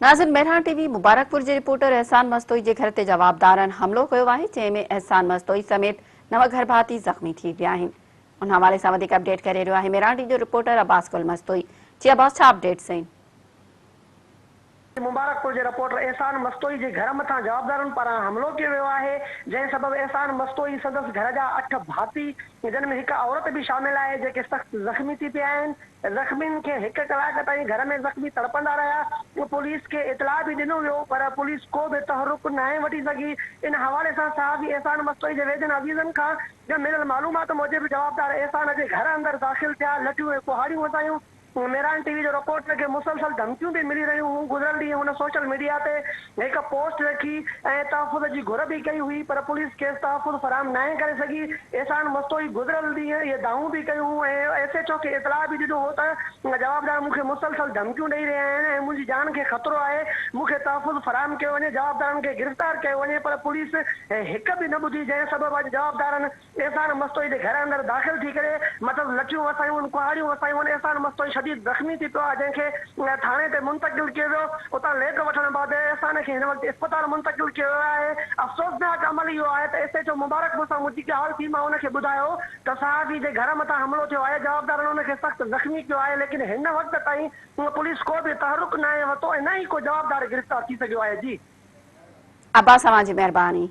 ناظرين مهراڻ ٽي وي مبارڪپور جي رپورٽر احسان مستوئي جي گهر تي جوابدارن حملو ڪيو آهي جنهن ۾ احسان مستوئي سميت نو گهرڀاتي زخمي ٿي پيا آهن ان حوالي سان وڌيڪ اپڊيٽ ڪري رهيو آهي مهراڻ ٽي وي جو رپورٽر عباس گل مستوئي جي عباس ڇا اپڊيٽس آهن. مبارڪپور جي رپورٽر احسان مستوئي جي گهر مٿان جوابدارن پاران حملو ڪيو ويو آهي جنهن سبب احسان مستوئي سندس گهر جا اٺ ڀاتي جن ۾ هڪ عورت به شامل آهي جيڪي سخت زخمي ٿي پيا آهن زخمين کي هڪ ڪلاڪ تائين گهر ۾ زخمي تڙپندا رهيا، پوليس کي اطلاع به ڏنو ويو پر پوليس ڪو به تحرڪ ناهي وٺي سگهي، ان حوالي سان صحافي احسان مستوئي جي ويجهن عزيزن کان مليل معلومات موجب جوابدار احسان جي گهر اندر داخل ٿيا، لٺيون ۽ ڪهاڙيون وسايون، ميران ٽي وي جو رپورٽر کي مسلسل ڌمڪيون به ملي رهيون هيون، گذريل ڏينهن هن سوشل ميڊيا تي هڪ پوسٽ رکي ۽ تحفظ جي گهر به ڪئي هئي پر پوليس کيس تحفظ فراهم ناهي ڪري سگهي، احسان مستوئي گذريل ڏينهن اهي دانهون به ڪيون هيون ۽ ايس ايڇ او کي اطلاع به ڏنو هو ته جوابدار مون کي مسلسل ڌمڪيون ڏئي رهيا آهن ۽ منهنجي جان کي خطرو آهي مون کي تحفظ فراهم ڪيو وڃي جوابدارن کي گرفتار ڪيو وڃي پر پوليس هڪ به نه ٻڌي جنهن سبب اڄ جوابدارن احسان مستوئي جي گهر اندر داخل ٿي ڪري مٿس لٺيون وسايون، ڪهاڙيون وسايون، احسان مستوئي شديد زخمي ٿي پيو آهي جنهن کي ٿاڻي تي منتقل ڪيو ويو، اتان ليڪ وٺڻ بعد احسان کي هن وقت اسپتال منتقل ڪيو ويو آهي، افسوسناڪ عمل اهو آهي ته ايس ايڇ او مبارڪ مون سان منهنجي ڳالهه ٿي مان ان کي ٻڌايو ته صحافي جي گهر مٿان حملو ٿيو آهي جوابدارن ان کي سخت زخمي ڪيو آهي ليڪن هن وقت تائين پوليس ڪو به تحرڪ ناهي ورتو ۽ نه ئي ڪو جوابدار گرفتار ٿي سگهيو آهي جي. عباس اوهان جي مهرباني.